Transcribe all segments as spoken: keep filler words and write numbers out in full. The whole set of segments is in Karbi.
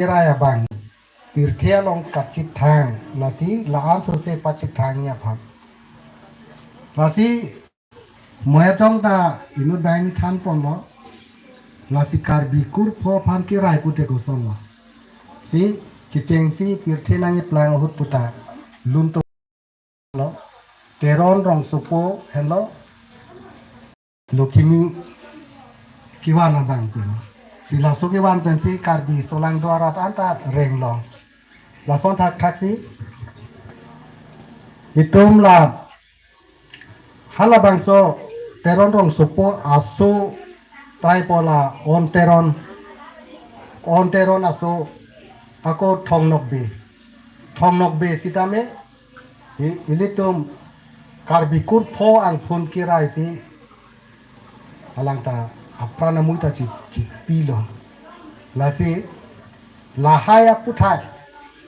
kerai abang pirthe along kachethang, lasi la-an sose pachethang aphan. Lasi moya chong ta inut banghini thanponlo. Lasi Karbi kurpho aphan kerai pute kosonlo? Si kechengsi pirthe nangkeplang ahut puta lunto lo. Teron rongsopo henlo Lokhimi kevan abang pen. Si laso kevan pensi Karbi solangdo arat anta renglong. Lason thakthak si itum la halabangso Teron rongsopo aso taipo la On Teron, On Teron aso ako Thong Nokbe. Thong Nokbe sitame i-, ilitum Karbi kurpho angphun kerai si alangta apran amui ta chi-, chipilo. Lasi lahai aputhak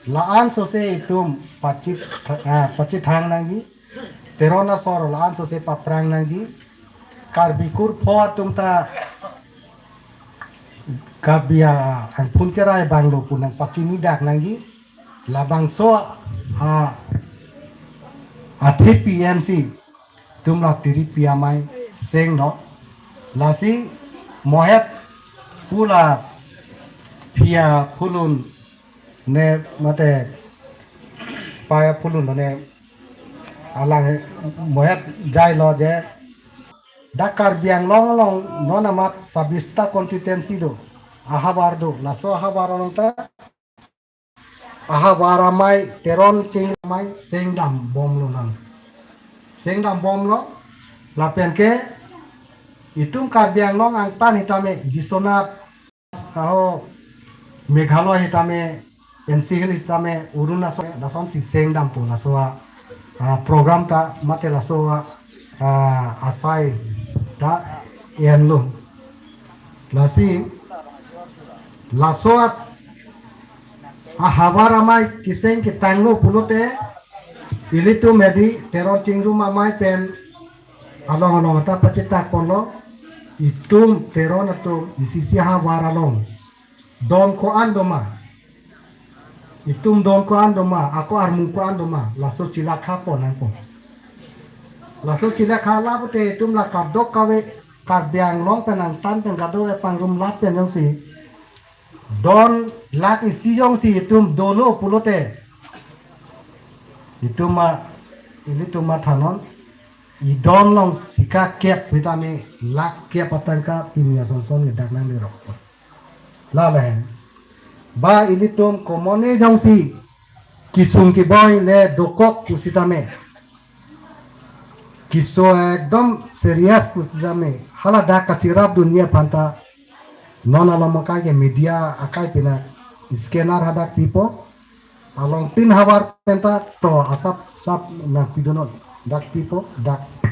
la-an sose itum pachi-, ah, pachethang nangji. Teron asor la-an sose paphrang nangji. Karbi kurpho atum ta Karbi angphun kerai abang lo pu nangpachinidak nangji. Labangso a, athepi M C itum la tiripi amei sengno. Lasi mohet pu la phia phulun ne mate paya phulun ne alang mohet jailo je dak Karbi Anglong along non amat sabista constituency do, ahavar do, laso ahavar along ta ahavar amei Teron Chingrum amei sengdam bomlo nang. Sengdam bomlo, lapen ke itum Karbi Anglong angtan hitame Biswanath aho Meghalaya hitame, N C Hills hitame, Arunachal, lasonsi sengdampo laso a, ah, program ta mate laso a, ah, asai ta enlo. Lasi laso a, ahavar amei keseng ketanglo pulote ilitum edi Teron Chingrum amei pen along along ta pachetak ponlo, itum Teron atum isi isi ahavar along don ko-an doma, itum don ko-an doma, ako armu ko-an doma, laso chelakha pon nangpo. Laso chelakha la pute itum la kadokave Karbi Anglong pen angtan pen kadokave pangrum lap pen jongsi don lakh isi jongsi itum dolo pulote, itum ma, ilitum ma thanon, idon along sika kep hitame lakh kep atangka pini asonson ngedak nanglerok. Lale ba ilitum common-e jongsi kesung keboi le dokok pusitame, keso ekdom serious pusitame, hala dak kachirap dunji aphan ta non along akai ke media akai pina scanner hadak pipo, along tin havar penta to asap sap nangpidunnon, dak pipo, dak